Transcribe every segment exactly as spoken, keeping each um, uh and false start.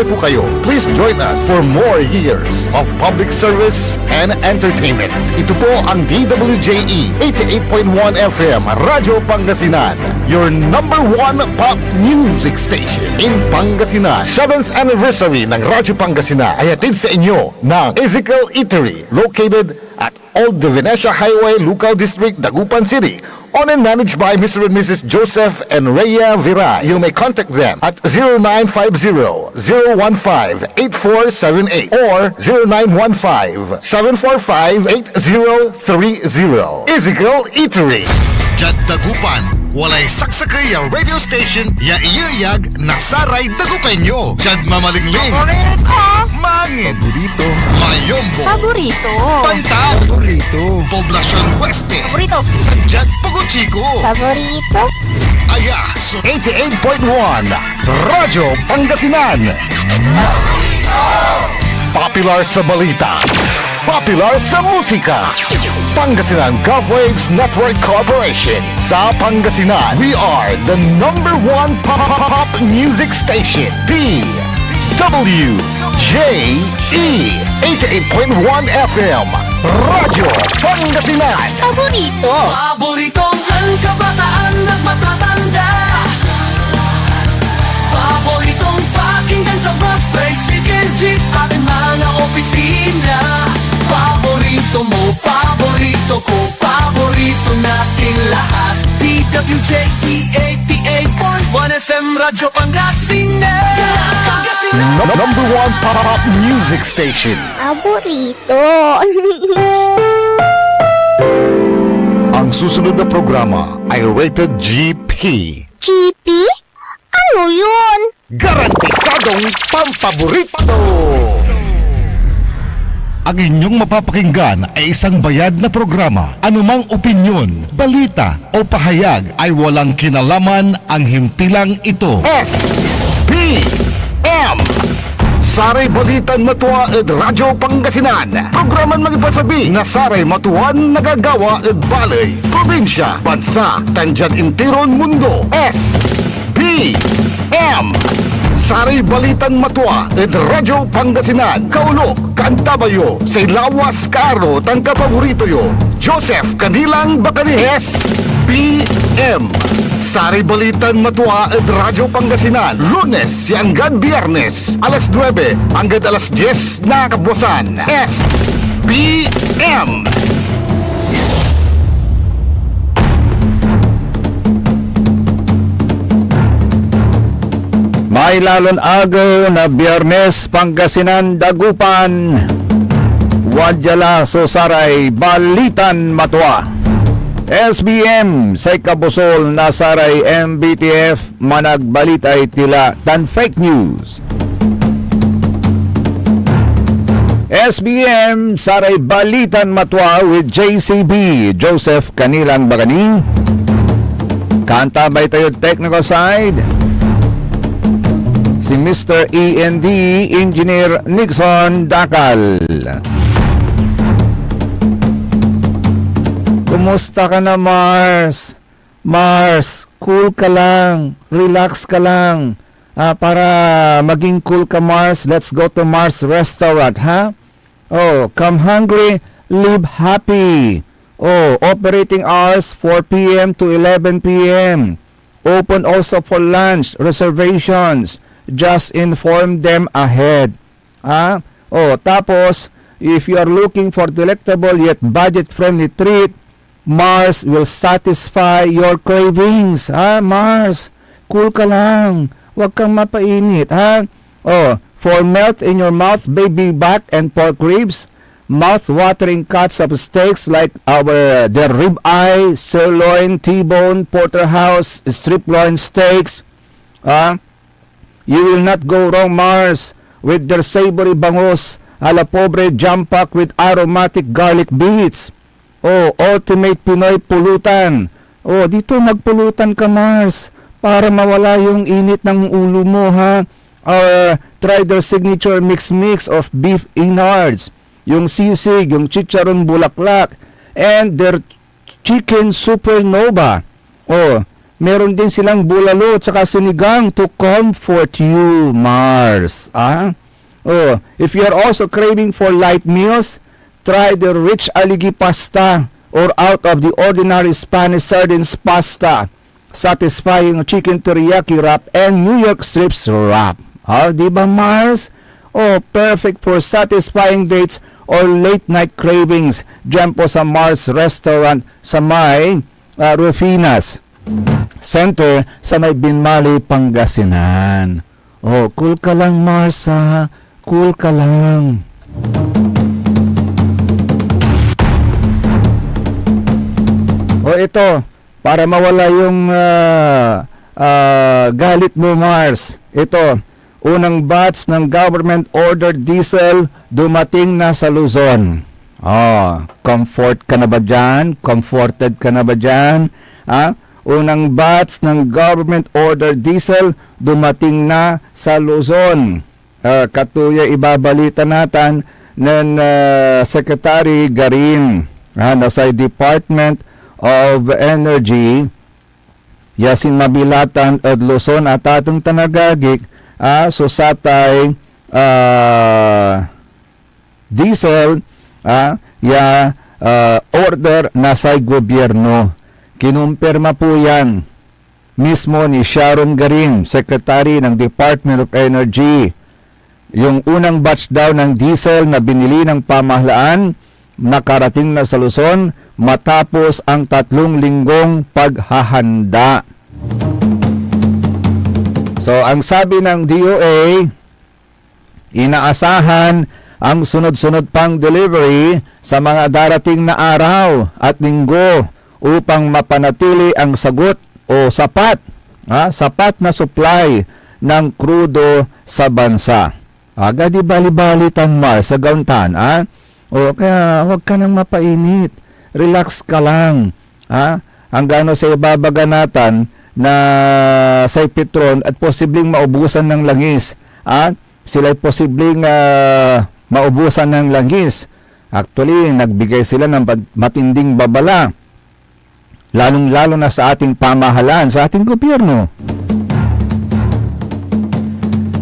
po kayo. Please join us for more years of public service and entertainment. Ito po ang D W J E eighty-eight point one F M Radyo Pangasinan, your number one pop music station in Pangasinan. Seventh anniversary ng Radyo Pangasinan ay hatid sa inyo ng Ezekiel Eatery, located at Old De Venecia Highway, Lucao District, Dagupan City. Owned and managed by Mister and Missus Joseph and Rhea Viray. You may contact them at zero nine five zero, zero one five, eight four seven eight or zero nine one five, seven four five, eight zero three zero. Ezekiel Eatery. Diad Dagupan, walay saksakey a radio station ya iyeyag na saray Dagupeño. Diad mamalingling, Paborito! Mangin, Paborito! Mayombo, Paborito! Pantal, Paborito! Poblacion Oeste, Paborito! Diad Pogo Chico, Paborito! Aya so eighty-eight point one Radyo Pangasinan. Popular sa balita, popular sa musika. Pangasinan Gov Waves Network Corporation. Sa Pangasinan, we are the number one pop, pop, pop music station, D W J E eighty-eight point one F M, Radyo Pangasinan. Paborito! Paboritong ang kabataan at matatanda. Paboritong pakinggan sa bus, tricycle, jeep, at mga opisina. Paborito mo, paborito ko, paborito natin lahat. D W J E eighty-eight point one F M Radyo Pangasinan. Pangasinan. Number one pop music station. Paborito. Ang susunod na programa ay rated G P. G P? Ano yun? Garantisadong pampaborito! Ang inyong mapapakinggan ay isang bayad na programa. Anumang opinyon, balita, o pahayag ay walang kinalaman ang himpilang ito. S P M. Saray balitan matua ed Radyo Pangasinan. Programan mangipasabi na saray matuan nagagawa ed baley, probinsya, bansa, tan diad interon mundo. S P M. Saray balitan matua ed Radyo Pangasinan. Kaulok, kaantabay yo say lawas, kaaro, tan kapaborito yo, Joseph Canilang Bacani. S P M. Saray balitan matua ed Radyo Pangasinan, Lunes ya anggad Biyernes, alas nuebe anggad alas dies na kabuasan. S P M. Mailalon agew na Biyernes, Pangasinan, Dagupan. Wadya la so saray balitan matua. S B M, say kabusol na saray M B T F, managbalitay tila tan fake news. S B M, saray balitan matua with J C B, Joseph Canilang Bacani. Kaantabay tayod technical side, si Mister E N D, Engineer Nixon Dacal. Kumusta ka na, Mars? Mars, cool ka lang, relax ka lang. Ah, para maging cool ka, Mars, let's go to Mars Restaurant, ha? Oh, come hungry, live happy. Oh, operating hours four p m to eleven p m. Open also for lunch reservations. Just inform them ahead. Ha? Oh, tapos, if you are looking for delectable yet budget-friendly treat, Mars will satisfy your cravings. Ha, Mars? Cool ka lang. Huwag kang mapainit, ha? Oh, for melt in your mouth, baby back and pork ribs, mouth-watering cuts of steaks like our, the rib eye, sirloin, T-bone, porterhouse, strip loin steaks. Ha? You will not go wrong, Mars, with their savory bangus a la pobre jam-packed with aromatic garlic bits. Oh, ultimate Pinoy pulutan. Oh, dito magpulutan ka, Mars, para mawala yung init ng ulo mo, ha? Uh, try their signature mix mix of beef innards, yung sisig, yung chicharon bulaklak, and their chicken supernova. Oh, Meron din silang bulalo tsaka sinigang to comfort you, Mars. Ah? Oh, if you're also craving for light meals, try the rich aligi pasta or out of the ordinary Spanish sardines pasta, satisfying chicken teriyaki wrap, and New York strips wrap. Ah, di ba, Mars? Oh, perfect for satisfying dates or late night cravings. Diyan po sa Mars Restaurant sa may, ah, Rufinas Center sa may Binmali, Pangasinan. Oh, cool ka lang, Mars, ha? Cool ka lang. Oh, ito, para mawala yung, ah, ah, galit mo, Mars. Ito, unang batch ng government ordered diesel dumating na sa Luzon. Oh, comfort ka na ba dyan? Comforted ka na ba dyan? Ah, unang batch ng government ordered diesel dumating na sa Luzon. Ah, katuya ibabalita natan nen, ah, Secretary Garin, ah, na say Department of Energy, ya sinmabi la tan ed Luzon a tateng tan agagik, ah, so satay, ah, diesel, ah, ya, ah, order na say gobyerno. Kinumpirma po yan mismo ni Sharon Garin, Secretary ng Department of Energy. Yung unang batch daw ng diesel na binili ng pamahalaan, nakarating na sa Luzon matapos ang tatlong linggong paghahanda. So, ang sabi ng D O A, inaasahan ang sunod-sunod pang delivery sa mga darating na araw at linggo upang mapanatili ang sagot o sapat, ah, sapat na supply ng krudo sa bansa. Aga di bali-bali tan, Mars, agaw tan, ah? O, kaya huwag ka nang mapainit. Relax ka lang, ah? Anggano sa ibabaga natan na say Petron at posibleng maubusan ng langis, ah? Sila'y posibleng, ah, maubusan ng langis. Actually, nagbigay sila ng pat-, matinding babala, lalong-lalo na sa ating pamahalaan, sa ating gobyerno.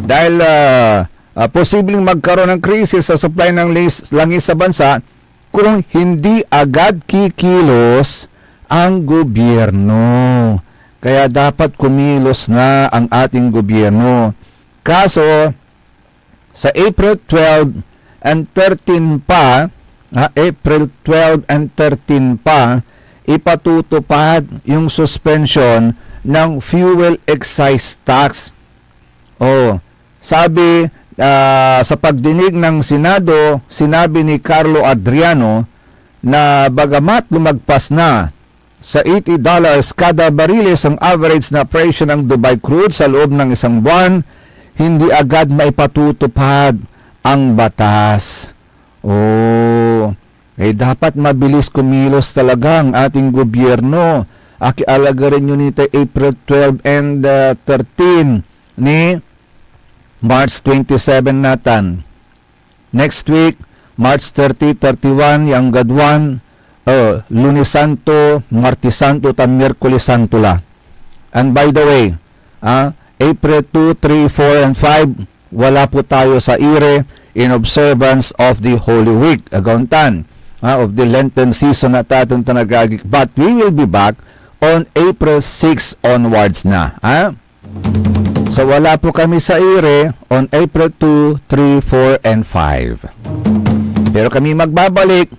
Dahil, ah, ah, posibleng magkaroon ng krisis sa supply ng lis-, langis sa bansa kung hindi agad kikilos ang gobyerno. Kaya dapat kumilos na ang ating gobyerno. Kaso, sa April twelve and thirteen pa, ha, April twelve and thirteen pa, ipatutupad yung suspension ng fuel excise tax. Oh, sabi, ah, sa pagdinig ng Senado, sinabi ni Carlo Adriano na bagamat lumagpas na sa eighty dollars kada bariles ang average na presyo ng Dubai crude sa loob ng isang buwan, hindi agad maipatutupad ang batas. Oh, eh, dapat mabilis kumilos talaga ang ating gobyerno. Akialagaren yo nitay April twelve and, uh, thirteen ni March twenty-seven natan. Next week, March thirty, thirty-one, ya anggad one, uh, Lunes Santo, Martes Santo, tan Miyerkules Santo la. And by the way, ah, April two, three, four, and five, wala po tayo sa ire in observance of the Holy Week, agaw tan, ah, of the Lenten season na tateng tan agagik. But we will be back on April six onwards na, ah. So, wala po kami sa ire on April two, three, four, and five. Pero kami magbabalik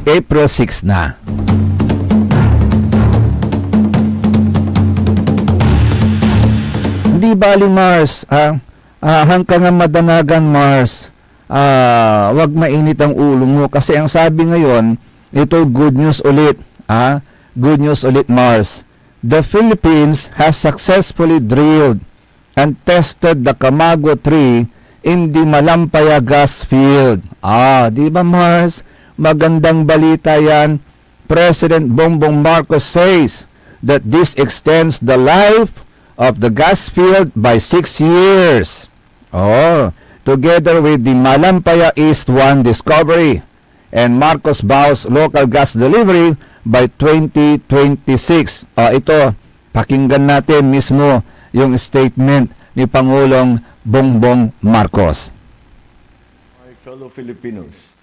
April six na. Hindi bali, Mars, ah, ah, hangka nga madanagan, Mars, ah, wag mainit ang ulo mo kasi ang sabi ngayon, ito good news ulit, ah, good news ulit, Mars. The Philippines has successfully drilled and tested the Kamago three in the Malampaya gas field. Ah, di ba, Mars? Magandang balita yan. President Bongbong Marcos says that this extends the life of the gas field by six years. Oh, together with the Malampaya East one discovery and Marcos Bao's local gas delivery by twenty twenty-six. Ah, ito, Pakinggan natin mismo yung statement ni Pangulong Bongbong Marcos. My fellow Filipinos,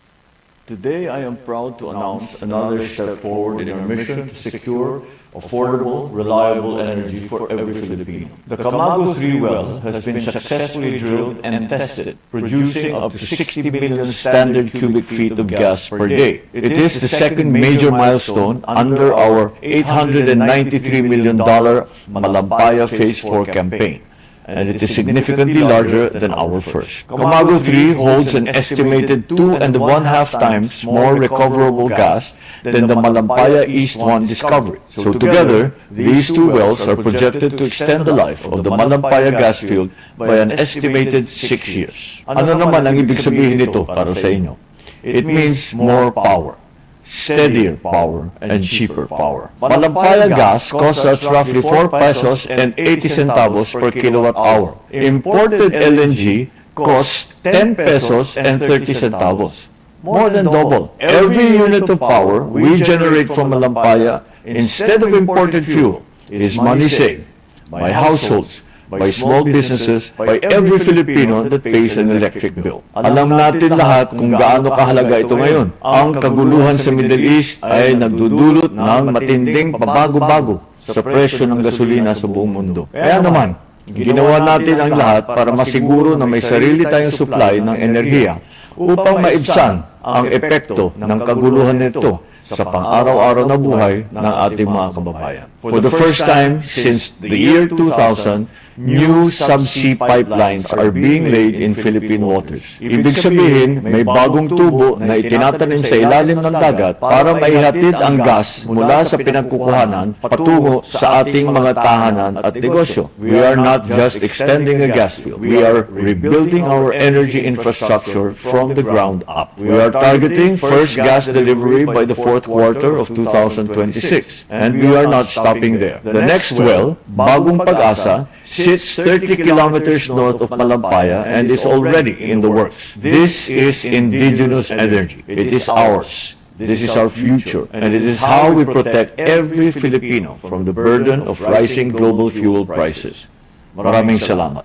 today I am proud to announce another step forward in our mission to secure affordable, reliable energy for every Filipino. The Camago three well has been successfully drilled and tested, producing up to sixty million standard cubic feet of gas per day. It is the second major milestone under our eight hundred and ninety-three million dollar Malampaya Phase four campaign, and it is significantly larger than our first. Camago three holds an estimated two and one half times more recoverable gas than the Malampaya East one discovery. So together, these two wells are projected to extend the life of the Malampaya gas field by an estimated six years. Ano naman ang ibig sabihin nito para sa inyo? It means more power, steadier power, and cheaper power. Malampaya gas costs us roughly four pesos and eighty centavos per kilowatt hour. Imported L N G costs ten pesos and thirty centavos. More than double. Every unit of power we generate from Malampaya instead of imported fuel is money saved by households, by small businesses, by every Filipino that pays an electric bill. Alam natin lahat kung gaano kahalaga ito ngayon. Ang kaguluhan sa Middle East ay nagdudulot ng matinding pabago-bago sa presyo ng gasolina sa buong mundo. Kaya naman, ginawa natin ang lahat para masiguro na may sarili tayong supply ng enerhiya upang maibsan ang epekto ng kaguluhan nito sa pang-araw-araw na buhay ng ating mga kababayan. For the first time since the year two thousand, new subsea pipelines are being laid in Philippine waters. Ibig sabihin, may bagong tubo na itinatanim sa ilalim ng dagat para maihatid ang gas mula sa pinagkukuhanan patungo sa ating mga tahanan at negosyo. We are not just extending a gas field. We are rebuilding our energy infrastructure from the ground up. We are targeting first gas delivery by the fourth quarter of two thousand twenty-six. And we are not stopping there. The next well, Bagong Pag-asa, sits thirty kilometers north of Malampaya and is already in the works. This is indigenous energy. It is ours. This is our future, and it is how we protect every Filipino from the burden of rising global fuel prices. Maraming salamat.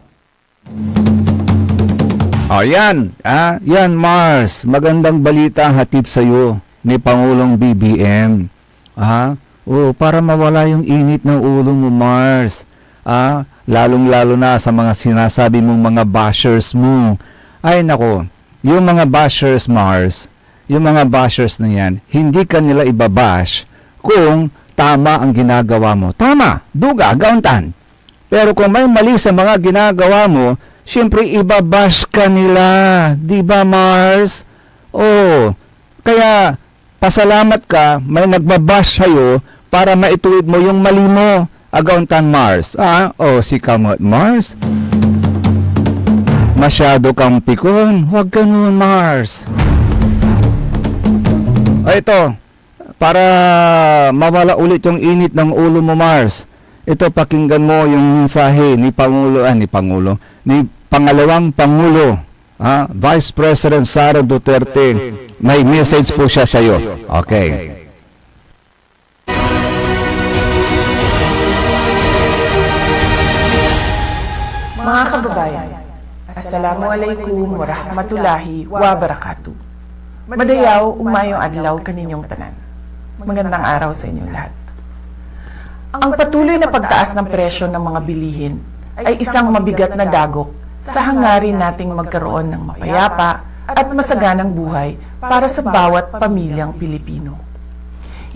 O, yan. Ah, yan, Mars. Magandang balita hatid sa'yo ni Pangulong B B M. Ah, o, para mawala yung init ng ulo mo, Mars. Ah, lalong-lalo na sa mga sinasabi mong mga bashers mo. Ay, nako. Yung mga bashers, Mars, yung mga bashers na yan, hindi ka nila ibabash kung tama ang ginagawa mo. Tama, duga, gauntan. Pero kung may mali sa mga ginagawa mo, siyempre ibabash ka nila. Di ba, Mars? Oh, kaya pasalamat ka, may nagbabash sa'yo para maituwid mo yung mali mo. Agaw tan, Mars. Ah, o, si kamot, Mars. Masyado kang pikon. Huwag ganun, Mars. O, ito, para mawala ulit yung init ng ulo mo, Mars. Ito, pakinggan mo yung mensahe ni Pangulo, ah, ni Pangulo, ni Pangalawang Pangulo, ah, Vice President Sara Duterte. May message po siya sa'yo. Okay. Mga kababayan, Assalamualaikum warahmatullahi wabarakatuh. Madayaw, umayong adlaw kaninyong tanan. Magandang araw sa inyong lahat. Ang patuloy na pagtaas ng presyo ng mga bilihin ay isang mabigat na dagok sa hangarin nating magkaroon ng mapayapa at masaganang buhay para sa bawat pamilyang Pilipino.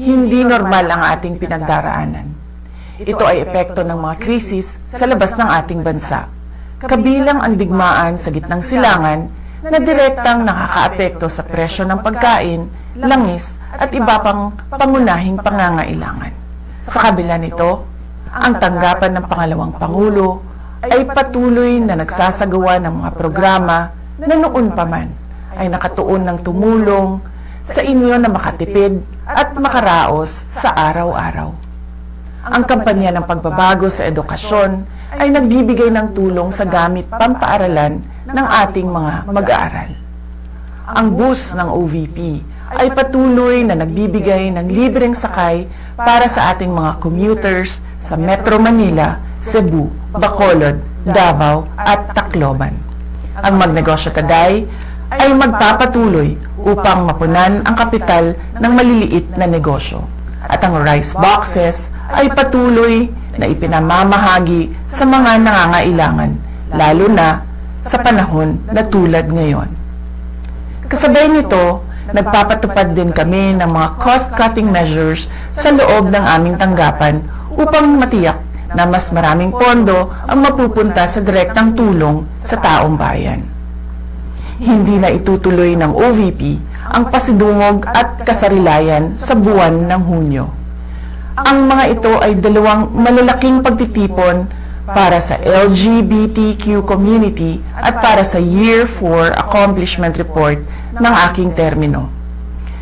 Hindi normal ang ating pinagdaraanan. Ito ay epekto ng mga krisis sa labas ng ating bansa, kabilang ang digmaan sa gitnang silangan na direktang nakakaapekto sa presyo ng pagkain, langis, at iba pang pangunahing pangangailangan. Sa kabila nito, ang tanggapan ng Pangalawang Pangulo ay patuloy na nagsasagawa ng mga programa na noon pa man ay nakatuon ng tumulong sa inyo na makatipid at makaraos sa araw-araw. Ang kampanya ng pagbabago sa edukasyon ay nagbibigay ng tulong sa gamit pampaaralan ng ating mga mag-aaral. Ang boost ng O V P ay patuloy na nagbibigay ng libreng sakay para sa ating mga commuters sa Metro Manila, Cebu, Bacolod, Davao at Tacloban. Ang Magnegosyo Taday ay magpapatuloy upang mapunan ang kapital ng maliliit na negosyo. At ang rice boxes ay patuloy na ipinamamahagi sa mga nangangailangan, lalo na sa panahon na tulad ngayon. Kasabay nito, nagpapatupad din kami ng mga cost-cutting measures sa loob ng aming tanggapan upang matiyak na mas maraming pondo ang mapupunta sa direktang tulong sa taong bayan. Hindi na itutuloy ng O V P ang pasidungog at kasarilayan sa buwan ng Hunyo. Ang mga ito ay dalawang malalaking pagtitipon para sa L G B T Q community at para sa Year four Accomplishment Report ng aking termino.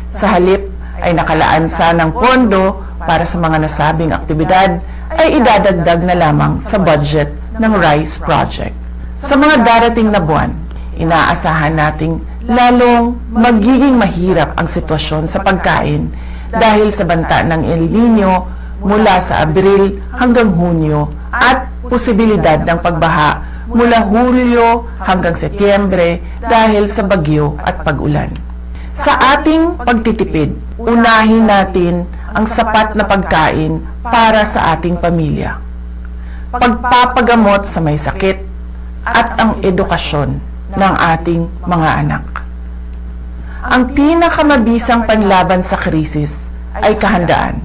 Sa halip ay nakalaan sanang pondo para sa mga nasabing aktibidad ay idadagdag na lamang sa budget ng rice project. Sa mga darating na buwan, inaasahan nating lalong magiging mahirap ang sitwasyon sa pagkain dahil sa banta ng El Niño mula sa Abril hanggang Hunyo at posibilidad ng pagbaha mula Hulyo hanggang Setyembre dahil sa bagyo at pag-ulan. Sa ating pagtitipid, unahin natin ang sapat na pagkain para sa ating pamilya, pagpapagamot sa may sakit, at ang edukasyon ng ating mga anak. Ang pinakamabisang panlaban sa krisis ay kahandaan.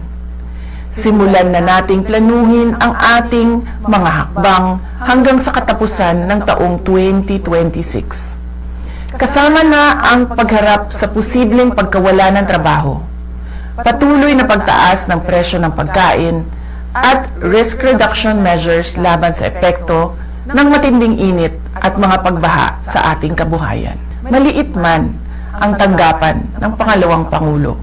Simulan na nating planuhin ang ating mga hakbang hanggang sa katapusan ng taong twenty twenty-six. Kasama na ang pagharap sa posibleng pagkawala ng trabaho, patuloy na pagtaas ng presyo ng pagkain, at risk reduction measures laban sa epekto ng matinding init at mga pagbaha sa ating kabuhayan. Maliit man ang tanggapan ng pangalawang pangulo,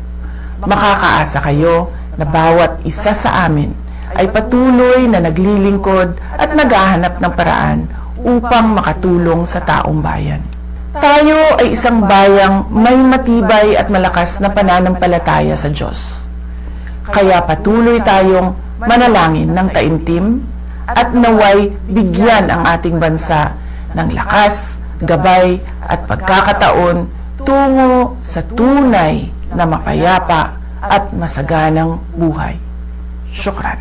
makakaasa kayo na bawat isa sa amin ay patuloy na naglilingkod at naghahanap ng paraan upang makatulong sa taong bayan. Tayo ay isang bayang may matibay at malakas na pananampalataya sa Diyos. Kaya patuloy tayong manalangin ng taimtim at naway bigyan ang ating bansa ng lakas, gabay, at pagkakataon tungo sa tunay na mapayapa at masaganang buhay. Shukran.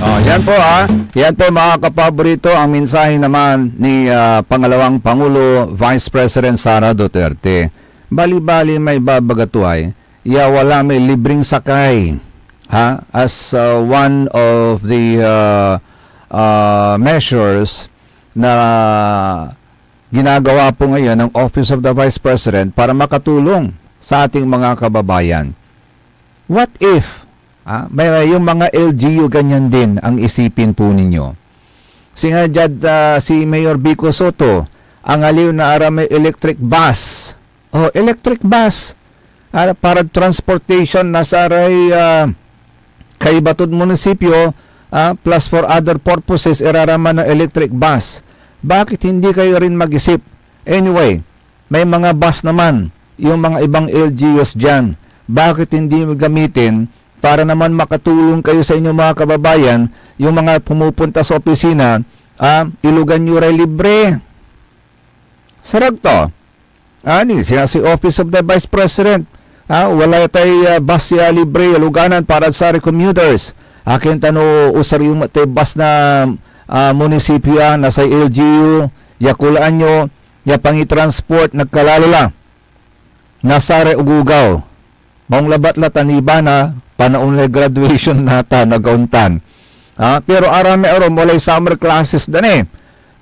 Oh, yan po, ah. Yan po, mga kapaborito, ang mensahe naman ni, ah, Pangalawang Pangulo, Vice President Sara Duterte. Bali-bali may babaga to ay, ya wala may libreng sakay, ha? As, ah, one of the, ah, ah, measures na ginagawa po ngayon ng Office of the Vice President para makatulong sa ating mga kababayan. What if, ah, may, yung mga L G U ganyan din ang isipin po ninyo? Singa diad, ah, si Mayor Vico Sotto, angaliw na aramay electric bus. Oh, electric bus. Ah, para transportation na saray, ah, kaiba tod munisipyo, ah, plus for other purposes, iraraman na electric bus. Bakit hindi kayo rin mag-isip? Anyway, may mga bus naman, yung mga ibang L G Us diyan. Bakit hindi mo gamitin para naman makatulong kayo sa inyong mga kababayan, yung mga pumupunta sa opisina, ah, ilugan nyo ray libre? Sarag to. Ani, siya si Office of the Vice President. Ah, wala tay, ah, bus ya libre ya luganan para sa commuters. Akin tano usar yung tay bus na, ah, munisipyo, ah, na say L G U, ya kulaan nyo, ya pangitransport, nagkalalo la. Na saray ugugaw. Maong labat la tan iba na panaon lay graduation natan, nagaontan. Ah, pero aramay arum, walay summer classes da ni.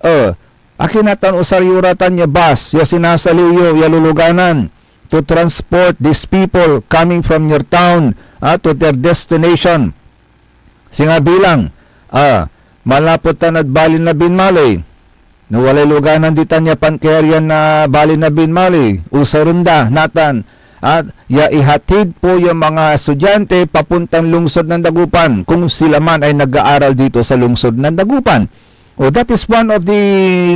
Eh, akin natan usar yo ra tan ya bus, ya sinasaliw yo, ya luluganan to transport these people coming from your town, ah, to their destination. Singa bilang, ah, manlapud tan ed balin na binmali. No walay luganan ditan ya pankayarian na balin na binmali, usaren da natan, at ya ihatid po ya mga estudiante papuntan lungsod ng Dagupan kung sila man ay nag-aaral dito sa lungsod ng Dagupan. O, that is one of the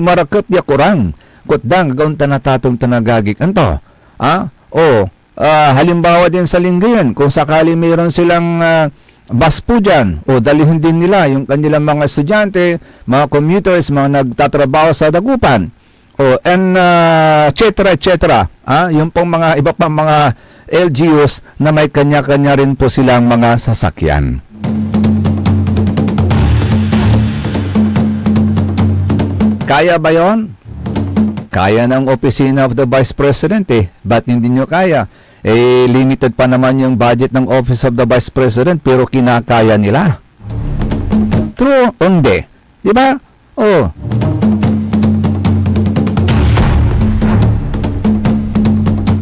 marakep ya kurang. Kutdang, gaon ta natatong tanagagik. Anto? Ah, o, ah, halimbawa din sa Lingayen, kung sakali mayroon silang, ah, bus po dyan, o dalhin din nila yung kanilang mga estudyante, mga commuters, mga nagtatrabaho sa Dagupan, o, and, ah, et cetera, et cetera. Ah, yung pong mga iba pang mga L G Us na may kanya-kanya rin po silang mga sasakyan. Kaya ba yon? Kaya ng Opisina of the Vice President eh. Ba't hindi nyo kaya? Eh, limited pa naman yung budget ng Office of the Vice President, pero kinakaya nila. True o hindi? Di ba? Oh.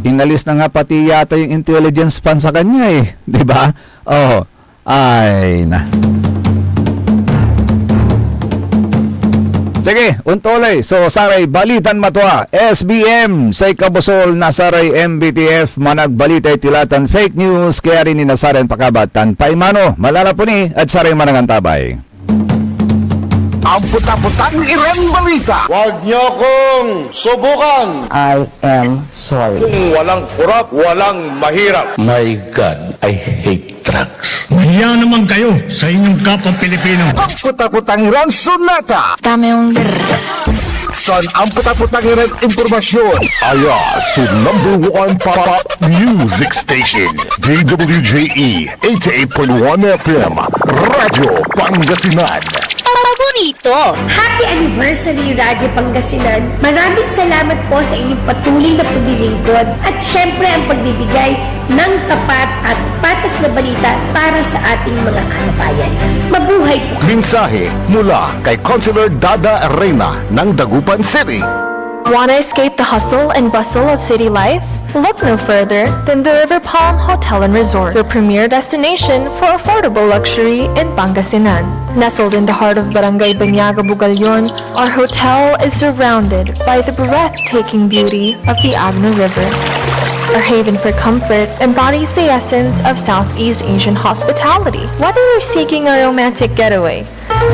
Inalis na nga pati yata yung intelligence fund sa kanya eh. Di ba? Oh. Ay, na. Sige, ontoley. So, saray balitan matua, S B M, say kabusol na saray M B T F, managbalitay tila tan fake news, kaya rin ni nasaran pakabat tan paimano, malala po ni, at saray manangantabay. Amputaputang Iran Balita. Huwag niyo akong subukan. I am sorry. Kung walang kurap, walang mahirap. My God, I hate drugs. Mahiya naman kayo sa inyong kapwa Pilipino. Amputaputang Iran Sonata. Dame un grr. San amputaputang Iran impormasyon. Aya so number one pop music station, D W J E eighty-eight point one F M, Radyo Pangasinan. Paborito. Happy anniversary, Radyo Pangasinan. Maraming salamat po sa inyong patuloy na paglilingkod at syempre ang pagbibigay ng tapat at patas na balita para sa ating mga kababayan. Mabuhay po kayo! Mensahe mula kay Councilor Dada Reyna ng Dagupan City. Wanna escape the hustle and bustle of city life? Look no further than the River Palm Hotel and Resort, your premier destination for affordable luxury in Pangasinan. Nestled in the heart of Barangay Banyaga, Bugallon, our hotel is surrounded by the breathtaking beauty of the Agno River. Our haven for comfort embodies the essence of Southeast Asian hospitality. Whether you're seeking a romantic getaway,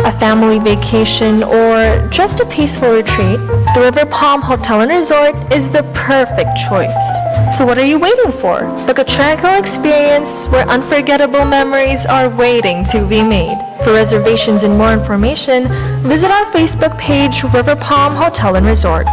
a family vacation, or just a peaceful retreat, the River Palm Hotel and Resort is the perfect choice. So what are you waiting for? Book a tranquil experience where unforgettable memories are waiting to be made. For reservations and more information, visit our Facebook page, River Palm Hotel and Resort.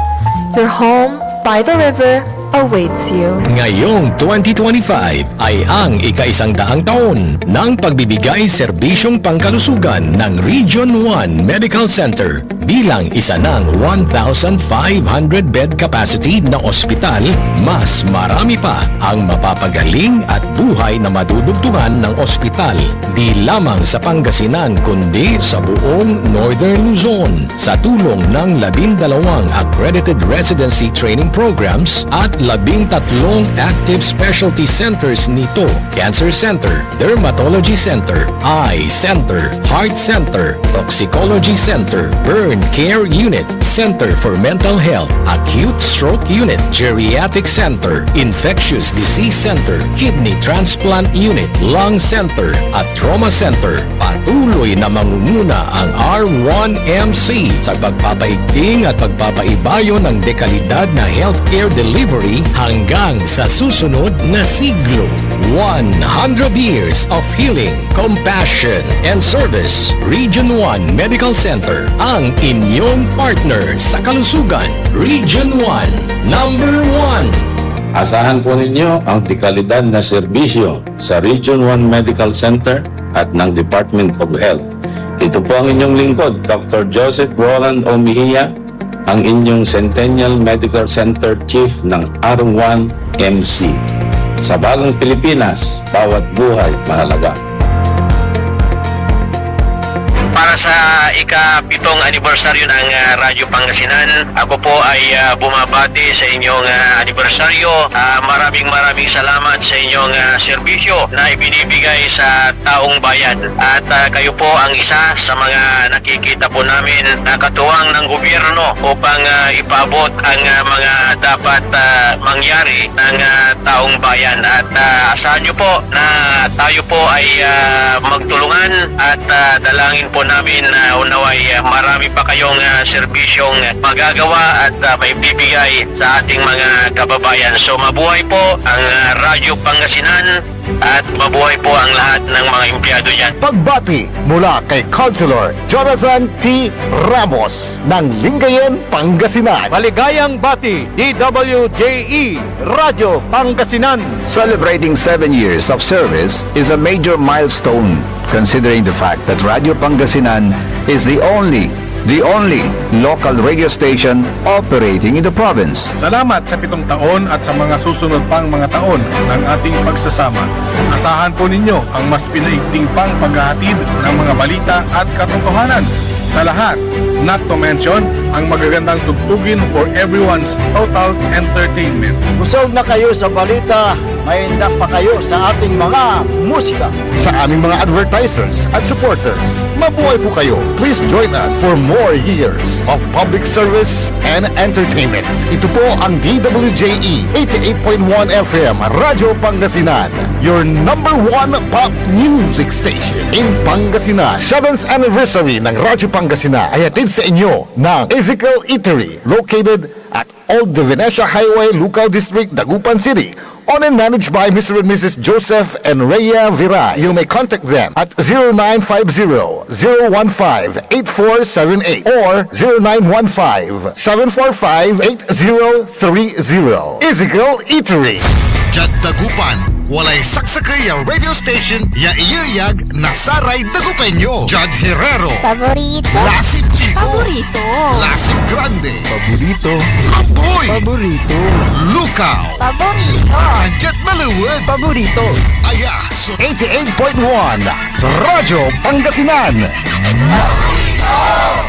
Your home by the river awaits you. Ngayong twenty twenty-five ay ang ikaisang daang taon ng pagbibigay serbisyong pangkalusugan ng Region one Medical Center. Bilang isa ng one thousand five hundred bed capacity na ospital, mas marami pa ang mapapagaling at buhay na madudugtungan ng ospital, di lamang sa Pangasinan, kundi sa buong Northern Luzon. Sa tulong ng labindalawang accredited residency training programs at labintatlong active specialty centers nito, Cancer Center, Dermatology Center, Eye Center, Heart Center, Toxicology Center, Burn Care Unit, Center for Mental Health, Acute Stroke Unit, Geriatric Center, Infectious Disease Center, Kidney Transplant Unit, Lung Center, at Trauma Center. Patuloy na mangunguna ang R one M C sa pagpapaigting at pagpapaibayo ng dekalidad na healthcare delivery hanggang sa susunod na siglo. One hundred years of healing, compassion, and service. Region one Medical Center, ang inyong partner sa kalusugan. Region one, number one. Asahan po ninyo ang dekalidad na serbisyo sa Region one Medical Center at ng Department of Health. Ito po ang inyong lingkod, Doctor Joseph Roland O. Mejia, ang inyong Centennial Medical Center Chief ng R one M C. Sa bagong Pilipinas, bawat buhay mahalaga. Para sa ikapitong anibersaryo ng, ah, Radyo Pangasinan, ako po ay, ah, bumabati sa inyong, ah, anibersaryo. Ah, maraming, maraming salamat sa inyong, ah, serbisyo na ibinibigay sa taong bayan. At, ah, kayo po ang isa sa mga nakikita po namin na katuwang ng gobyerno upang, ah, ipaabot ang, ah, mga dapat, ah, mangyari ng, ah, taong bayan. At, ah, asahan niyo po na tayo po ay, ah, magtulungan at, ah, dalangin po namin na unaway, Marami pa kayong, ah, serbisyong magagawa at, ah, maibibigay sa ating mga kababayan. So, mabuhay po ang, ah, Radyo Pangasinan at mabuhay po ang lahat ng mga empleyado dyan. Pagbati mula kay Councilor Jonathan T. Ramos ng Lingayen, Pangasinan. Maligayang bati, D W J E, Radyo Pangasinan. Celebrating seven years of service is a major milestone, considering the fact that Radyo Pangasinan is the only, the only local radio station operating in the province. Salamat sa pitong taon at sa mga susunod pang mga taon ng ating pagsasama. Asahan po ninyo ang mas pinaigting pang paghahatid ng mga balita at katotohanan. Sa lahat, not to mention ang magagandang tugtugin for everyone's total entertainment. Busog na kayo sa balita, maindak pa kayo sa ating mga musika. Sa aming mga advertisers at supporters, mabuhay po kayo. Please join us for more years of public service and entertainment. Ito po ang D W J E eighty-eight point one F M Radyo Pangasinan, your number one pop music station in Pangasinan. Seventh anniversary ng Radyo Pangasinan ay hatid sa inyo ng Ezekiel Eatery, located at Old De Venecia Highway, Lucao District, Dagupan City. Owned and managed by Mister and Missus Joseph and Rhea Viray. You may contact them at zero nine five zero, zero one five, eight four seven eight or zero nine one five, seven four five, eight zero three zero. Ezekiel Eatery. Diad Dagupan, walay saksakey a radio station ya iyeyag na saray Dagupeño. Judge Herrero. Paborito. Lasip Chico. Paborito. Lasip Grande. Paborito. Ramboy. Paborito. Lukaw. Paborito. Andiat Malewed. Paborito. Aya so eighty-eight point one Radyo Pangasinan.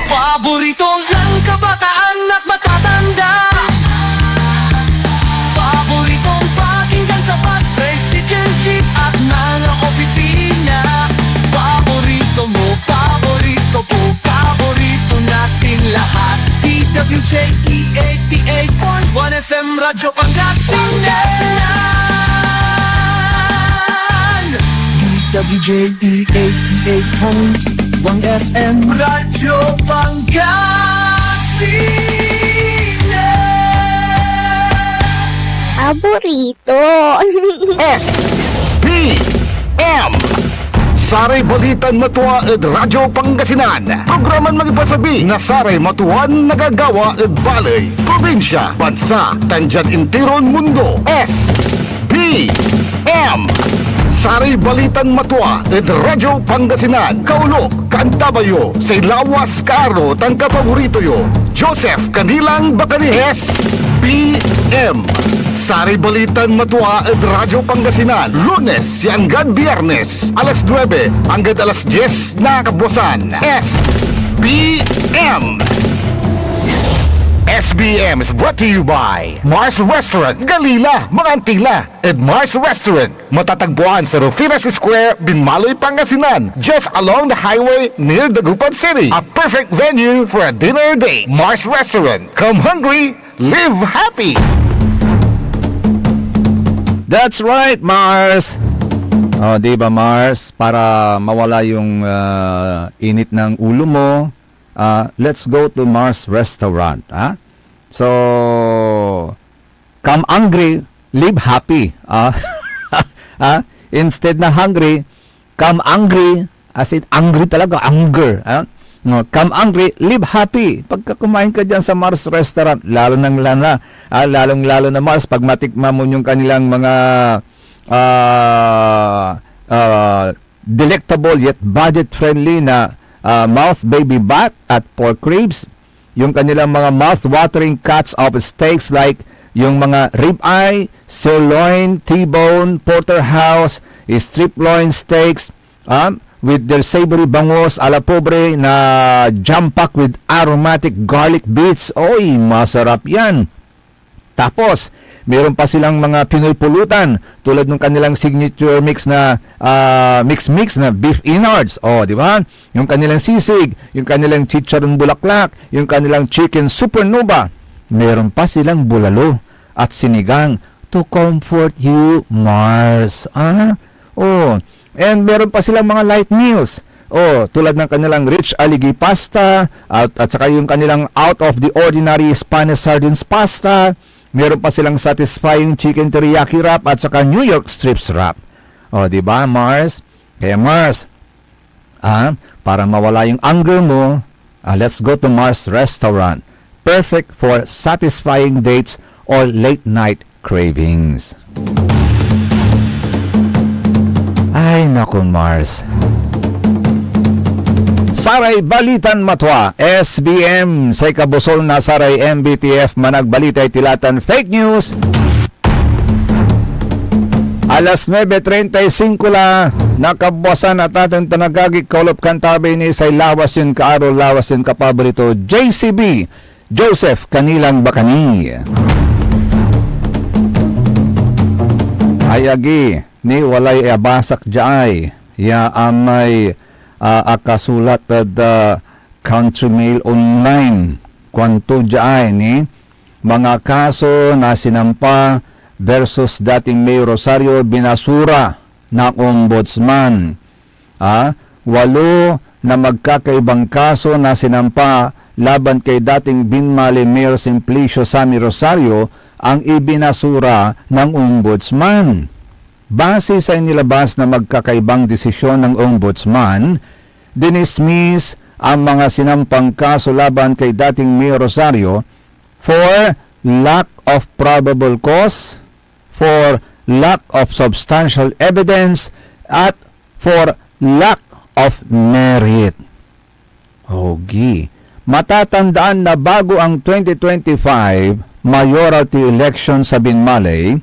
Paborito ng kabataan at matatanda. Paboritong pakinggan sa bus, tricycle, jeep at mga opisina. Paborito mo, paborito ko, paborito nating lahat. D W J E eighty-eight point one F M Radyo Pangasinan. D W J E eighty-eight point one F M Radyo Pangasinan. Paborito. S B M. Saray balitan matua ed Radyo Pangasinan. Programan mangipasabi na saray matuan nagagawa ed baley, probinsya, bansa, tan diad interon mundo. S B M. Saray balitan matua ed Radyo Pangasinan. Kaulok, kaantabay yo say lawas, kaaro, tan kapaborito yo, Joseph Canilang Bacani. S B M. Saray balitan matua ed Radyo Pangasinan, Lunes ya anggad Biyernes, alas nuebe anggad alas dies na kabuasan. S B M. S B M is brought to you by Mars Restaurant, Galila, mga Antila, ed Mars Restaurant. Matatagpuan sa Rufinas Square, Binmaloy, Pangasinan, just along the highway near Dagupan City. A perfect venue for a dinner date. Mars Restaurant. Come hungry, live happy. That's right, Mars. Oh, di ba, Mars? Para mawala yung, ah, init ng ulo mo, ah, let's go to Mars Restaurant, ha? So, come hungry, live happy. Ah, ah, instead na hungry, come angry, as in angry talaga, anger. Ah? No, come angry, live happy. Pagka kumain ka dyan sa Mars Restaurant, lalo nang lana, ah, lalong-lalo na Mars, pag matikman mo yung kanilang mga, ah, ah, delectable yet budget-friendly na, ah, mouth baby back at pork ribs, yung kanilang mga mouth-watering cuts of steaks like yung mga ribeye, sirloin, T-bone, porterhouse, strip loin steaks, ah, with their savory bangus a la pobre na jam-packed with aromatic garlic bits. Oy, masarap yan. Tapos, meron pa silang mga Pinoy pulutan, tulad ng kanilang signature mix na, ah, mix-mix na beef innards. Oh, di ba? Yung kanilang sisig, yung kanilang chicharon bulaklak, yung kanilang chicken supernova. Meron pa silang bulalo at sinigang to comfort you, Mars. Ah? Oh, and meron pa silang mga light meals. Oh, tulad ng kanilang rich aligi pasta at, at saka yung kanilang out of the ordinary Spanish sardines pasta. Meron pa silang satisfying chicken teriyaki wrap at saka New York strips wrap. Oh, di ba, Mars? Kaya Mars, ah, para mawala yung anger mo, ah, let's go to Mars Restaurant. Perfect for satisfying dates or late night cravings. Ay, naku, Mars. Saray balitan matwa, S B M, say kabusol na saray M B T F, managbalita ed Tilatan Fake News. Alas nuebe treinta y cinco la, nakabuasan na tateng tan agagi, kaulop kan tabi ni say lawas yon kaaro, lawas yon kapaborito, J C B, Joseph Kanilang Bakani. Ay agi, ni walay abasak diay, ya amay, ah, akasulat ed, ah, Country Mail Online. Kuanto diay ni, mga kaso na sinampa versus dating Mayor Rosario, binasura na Ombudsman. Ah, walo na magkakaibang kaso na sinampa laban kay dating Binmali Mayor Simplicio Sammy Rosario ang ibinasura ng Ombudsman. Base sa inilabas na magkakaibang desisyon ng Ombudsman, dinismiss ang mga sinampang kaso laban kay dating Mayor Rosario for lack of probable cause, for lack of substantial evidence, at for lack of merit. Ogi. Matatandaan na bago ang twenty twenty-five mayoralty election sa Binmaley,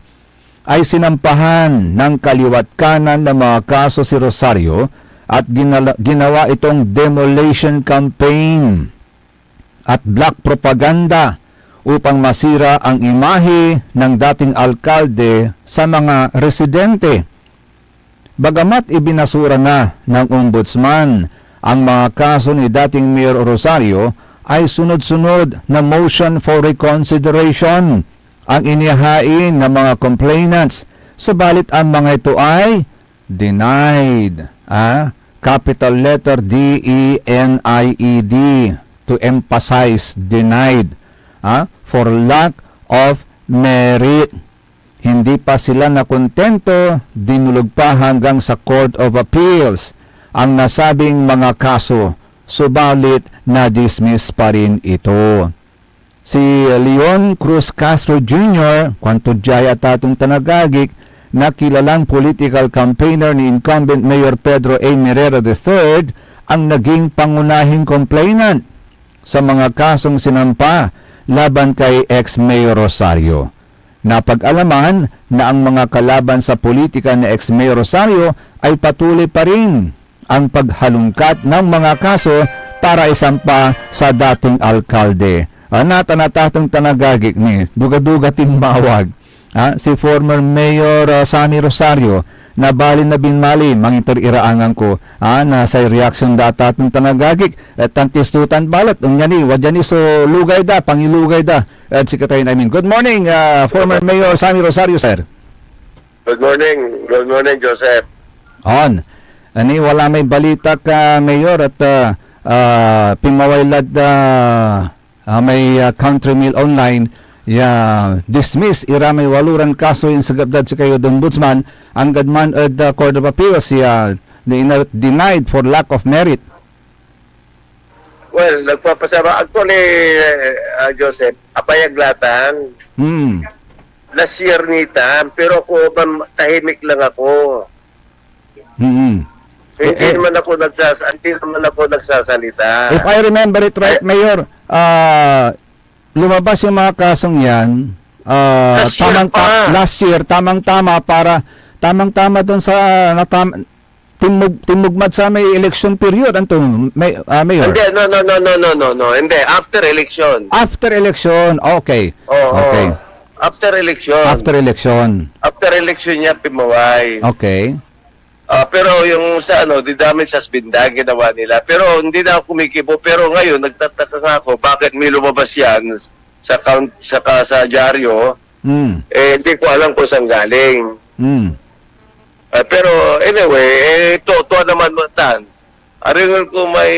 ay sinampahan ng kaliwat kanan ng mga kaso si Rosario at ginala-, ginawa itong demolition campaign at black propaganda upang masira ang imahe ng dating alkalde sa mga residente. Bagamat ibinasura na ng Ombudsman ang mga kaso ni dating Mayor Rosario, ay sunod-sunod na motion for reconsideration ang inihain ng mga complainants, subalit ang mga ito ay denied. Ah, capital letter D E N I E D, to emphasize denied. Ah, for lack of merit. Hindi pa sila nakontento, dinulog pa hanggang sa Court of Appeals ang nasabing mga kaso, subalit na-dismiss pa rin ito. Si Leon Cruz Castro Junior, kuanto diay a tatong tanagagik, na kilalang political campaigner ni incumbent Mayor Pedro A. Merera the third, ang naging pangunahing complainant sa mga kasong sinampa laban kay ex-Mayor Rosario. Napag-alaman na ang mga kalaban sa politika ni ex-Mayor Rosario ay patuloy pa rin ang paghalungkat ng mga kaso para isampa sa dating alkalde. Ah, natan a tatong tanagagik ni, duga-duga timbawag. Ah, si former Mayor, ah, Sammy Rosario, na bali na binmali, mangiter ira angangko, ah, na say reaksyon da tatong tanagagik, et tan tistutan balet, onya ni, wadya ni so lugay da, pangilugay da, ed sikatayon amin. Good morning, ah, former Mayor Sammy Rosario, sir. Good morning. Good morning, Joseph. On. Ani, wala may balita ka, Mayor, at, ah, ah, pinmaway lad, ah, ah, may, ah, Country Mail Online, ya dismiss ira may waloran kaso ya insagap dad sikayo ed Ombudsman, anggad man ed, ah, Court of Appeals, ya ni-, ina-, denied for lack of merit. Well, nagpapasama. Actually, ah, Joseph, apayag latan. Hmm. Last year nitan, pero ako, mam-, tahimik lang ako. Mm. Hindi Eh, eh, naman ako nagsas-, hindi naman ako nagsasalita. If I remember it right, Eh, Mayor, ah, lumabas yung mga kasong yan, ah, Last year tamang ta-, pa. last year, tamang-tama para, tamang-tama doon sa, natam-, timug-, timugmad sa may election period, anto, may, ah, Mayor? Hindi, no, no, no, no, no, no, no. Hindi, after election. After election, okay. Oo. Okay. After election. After election. After election niya, pimaway. Okay. Ah, pero yung sa ano, the damage has been done, ginawa nila. Pero hindi na ako kumikibo. Pero ngayon, nagtataka nga ako, bakit may lumabas yan sa count, sa, ka-, sa dyaryo? Mm. Eh, hindi ko alam kung saan galing. Mm. Ah, pero anyway, eh, to, to naman mo tan. Arengel ko may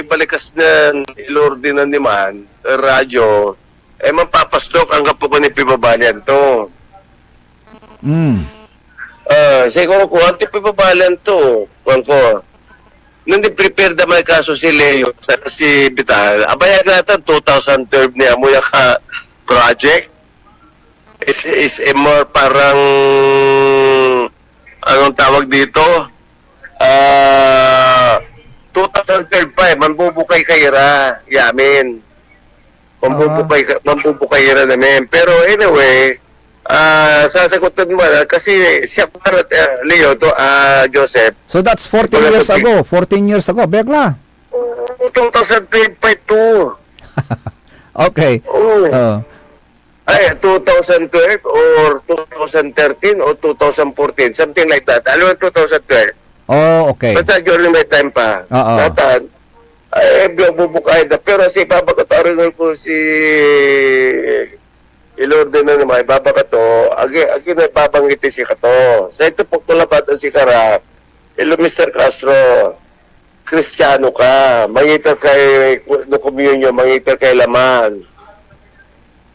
balikas nen Ilorde na niman, radyo, eh, manpapasdok, anggapo ko ni pibabalian to. Mm. Ah, siguro ko, anto pibabalian to, kuan ko. Nung di-prepare da may kaso si Leo, sa si Vital, abaya natan two thousand twelve ni amoy aka project. Is, is a more parang, anong tawag dito? Ah, two thousand twelve pa eh, manbubukay ka ira, yamin. Manbubukay, ka- manbubukay ira namin. Pero anyway, ah, sasagutan mo na, kasi siya para, ah, Leo, to, ah, Joseph. So that's fourteen Wala years pa- ago. Fourteen years ago. Bekla. Oo, two thousand twelve pa ito. Okay. Oo. Oh. Ay, two thousand twelve or two thousand thirteen or two thousand fourteen, something like that. Ano yung two thousand twelve? Oh, okay. Basta during my time pa. Oo. Natan, ay, bubukay da. Pero si Papa Katarungan ko si Ilorde na naman, Papa Kato, agi, agi na babangiti si Kato. Sa ito po kulabat si Kara, Hello, Mister Castro, Kristiyano ka, mangiter kay no communion, mangiter kay laman.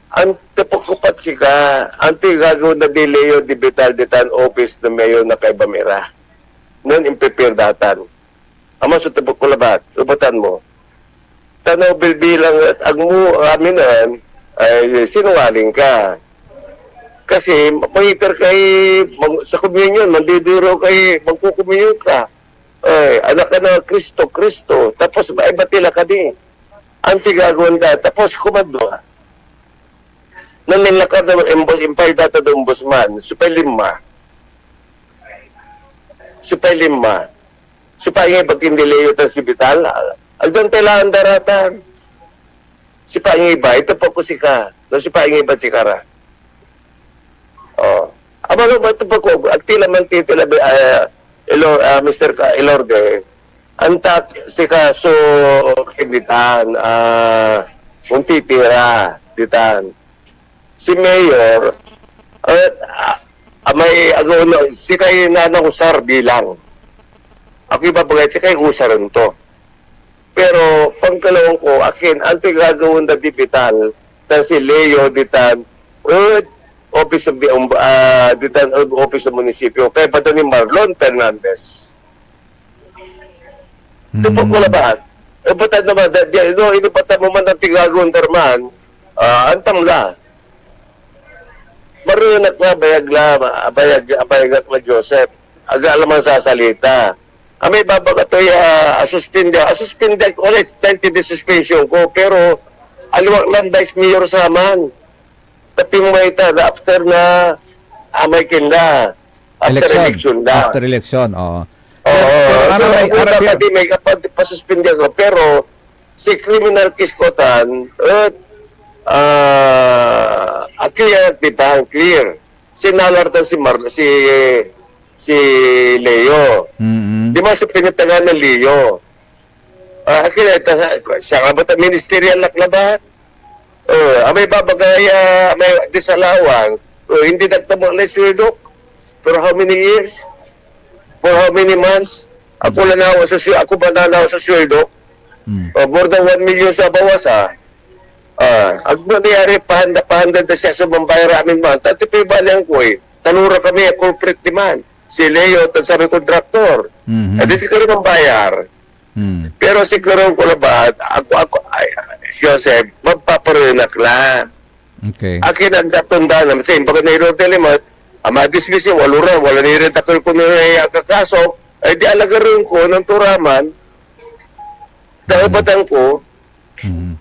Anto pa kupat sika, anto gagawa na di Leo Divital ditan office na mayor na kaiba mira? Nen imprepare datan. Ama so tepet ko labat, lubatan mo. Tanaw bilbilang et agmo amin en, ay sinungaling ka. Kasi mangiter kay, mang, sa communion, mandidiro kay, magkukomunyon ka. Ay, anak ka na Cristo, Cristo. Tapos, ay, batila ka di. Anti gagawan da. Tapos, kumadwa. Nung ninlakar na ombus, impay data da ombusman, supay lima. Supay lima. Supay nga iba kindileyo tan si Vital, agdan tailaan da ratan. Supay nga iba, ito po ko sika. No, supay nga iba sikara. Oh. Amalo ba ito po ko, agtila man titila, ah, Ilor, ah, Mister Ka, Ilorde. Antak sika so kinditan, ah, untitira, ditan. Si Mayor, ah, ah, may agaw na, sikay nanang usar bilang. Ako ibabagay, sikay usaren to. Pero pangkalawan ko, akin, antoy gagawaen da di Vital, tan si Leo ditan, ed Office of the Omb-, ah, ditan ed Office of Munisipyo, kay bata ni Marlon Fernandez. Tupok ko labat. E, ba't naman, da, di, no, inibatan mo man ang tigagawan da man, ah, antam la. Marenak la, bayag la, ma-, bayag, bayag ak la, Joseph. Aga la man sasalita. Amay babag atoy, ah, asuspindi, asuspindi ak, wala, twenty day suspension ko, pero aliwak lan vice mayor saman. Taping may ta, after na, amay kinda. After election da. After election, oo. Oo. Pero, So, ano, ang ano, una ano, pati may kapag pasuspindi ako, pero si criminal case ko tan, et, ah, ah, clear, di ba? Clear. Si Nalar tan si Mar-, si, si Leo. Mm-mm. Di ba si pinagtagaan ng Leo? Ah, akin, ito, sa, siya nga ba ta-, ministerial ak labat? Oh, amay babagay, ah, may disallowance. Oh, hindi nagtamo na sweldo. For how many years? For how many months? Ako lang nawa sa swe-, ako ba nanawa sa sweldo? Mm. Oh, more than one million sa bawas, ah. Ah, ag mo nangyari, pahanda, pahanda na siya sa mambayar amin man. Tanto pa yung balian ko eh. Talura kami, a culprit di man. Si Leo, tan sabi kontraktor. Mhm. Adi si kami mambayar. Mm. Pero si Karong Kulabat, ako, ako, ay, Joseph, magpaparenak la. Okay. Akin ang katundan, sa imbaga na ilo talimat, ama dismiss yung walo ra, wala ni rin takal ko na naiya kakaso, ay di alagarin ko ng turaman, daubatan ko, Mhm.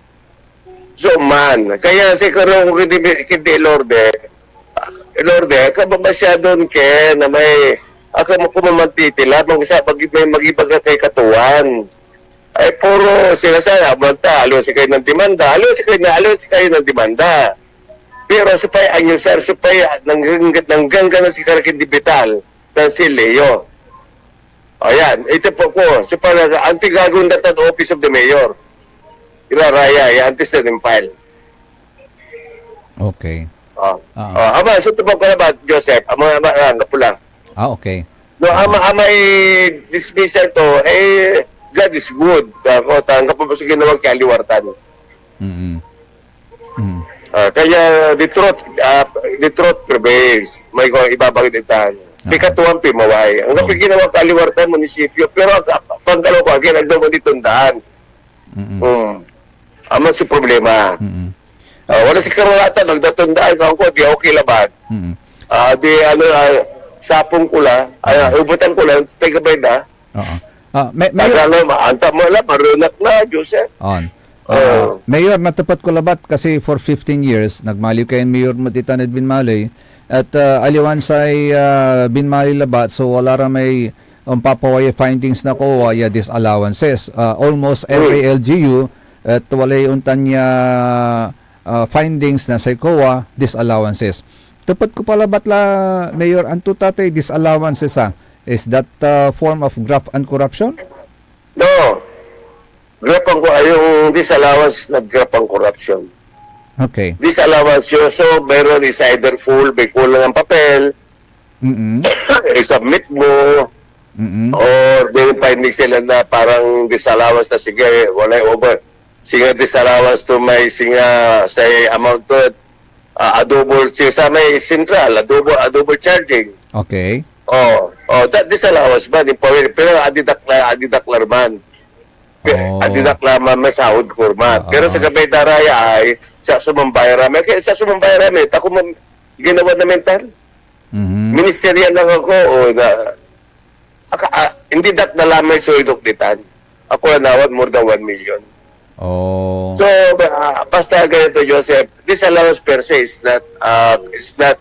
so man. Kaya si Karong kindi, kindi Lorde, Lorde, ka ba masyadon ke na may, aka mo kumamantiti, labang sa pag may magibaga kay katuan. Ay puro sila sa, abanta, alo si kayo ng demanda, alo si kayo na, alo si kayo ng demanda. Pero supay anyusar, supay nanggang-, nangganggan na si Karakin Dibital, tan si Leo. O yan, ito po ko, supay na, anti gagawin datan Office of the Mayor. Iraraya, ya antes na yung file. Okay. Oh. Ah. Oh, ama, so tupok ko na ba, Joseph? Ama, ama, ah, nga pula. Ah, okay. No, ama, amay dismissal to, eh, God is good. Kako, tanggap mo sa ginawa ki Aliwartan. Mm. Mm. Ah, kaya the truth, ah, the truth prevails. May ko ibabagay ditan. Si Aha. Katuan pimaway. Ang Oo. Ginawa ki Aliwartan, munisipyo. Pero ang, ang panggalaw ko, again, ang daw di tundaan. Mm. Hmm. Aman si problema. Mm. Ah, wala si karulatan, nagdatundaan ka ko, di okay labat. Mm. Ah, di, ano, ah, sapong ko la, ah, Mm. ubutan ko la, taga bay da. Oo. Ah, may, may Taga na, maanta mo la, marunak na, Joseph. On. Oo. Ah, Mayor, natepet ko labat kasi for fifteen years, nagmaliw kayon mayor met ditan ed Binmaloy. At, ah, aliwan say, ah, Binmaloy labat, so wala ra may ompapaway findings na COA ya disallowances. Ah, almost every Hmm. L G U et walay ontan ya, ah, findings na say COA disallowances. Tepet ko pa labat la, Mayor, anto tatay disallowances, ah? Is that, ah, form of graft and corruption? No. Graft and co-, ay, yung disallowance na graft and corruption. Okay. Disallowance yun, so meron is either full, may kulang ang papel, Mm-mm. i-submit mo, Mm-mm. or may finding sila na parang disallowance na, sige, wala over. Singa disallowance to may singa say amount to, ah, a double, si-, sa may central, a double, a double charging. Okay. Oh, oh, that disallowance man, yung pawil, pero adidak na, adidak la man. Pe-, Oh. Adidak la man, may sahod ko man. Oo. Pero sa gabay daraya ay, sa sumambay ra, may, sa sumambay ra, may, tako man, ginawa na mental. Mhm. Ministerial lang ako, o na, aka-, ah, hindi dak na lamay suldok ditan. Ako na nawat more than one million. Oh. So, ah, basta ganito, Joseph, disallowance per se is not, ah, is not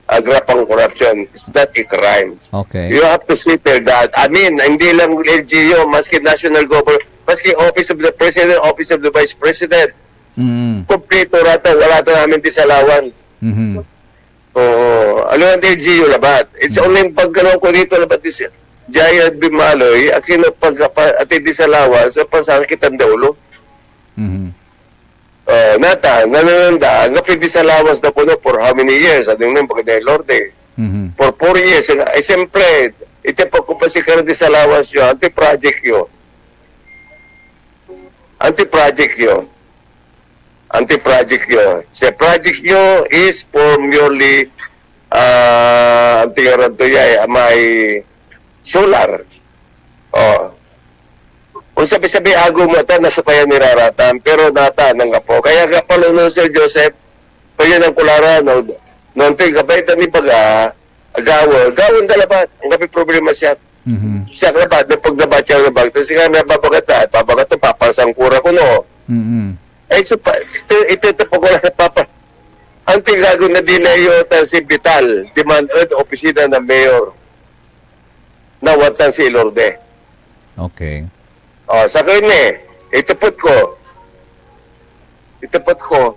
a graft and corruption. It's not a crime. Okay. You have to settle that. I mean, hindi lang L G U, maski national government, maski Office of the President, Office of the Vice President, Mm. kompleto rata, wala ta namin disallowance. Mhm. Oo. Aliwan di L G U labat. It's Mm. only pagkano ko dito labat is Giant Bimaloy, akin ang pagkapa-, ati disallowance, sa pansakit ang ulo. Mhm. Oh, nata, nanananda, anggapoy disallowance na kuno for how many years? Ano yung pagkada Lorde? Mhm. For four years. Eh, siyempre, ito pa ko pa si Karen disallowance nyo, anti-project nyo. Anti-project nyo. Anti-project nyo. Sa project nyo is for merely, ah, ang tingaran to ya, eh, may solar. Oh. Kung sabi-sabi, ago mo ata, nasukayan ni raratan, pero nata, nanggapo. Kaya kapalo nun, Sir Joseph, kaya nang kulara, no, nontoy gabay ta ni baga, agawa, gawan da labat, anggapoy problema siya. Mhm. Siya labat, na pag nabatya na bag, tapos nga may babagat na, babagat na, papasang kura ko, no? Mhm. Eh, so, pa, ito, ito, ito, pag wala na papa, ang tigago na delay yun, ta si Vital, demand ed opisina ng mayor. Nawatan si Ilorde. Okay. Oh, sa kanya, itepet ko. Itepet ko.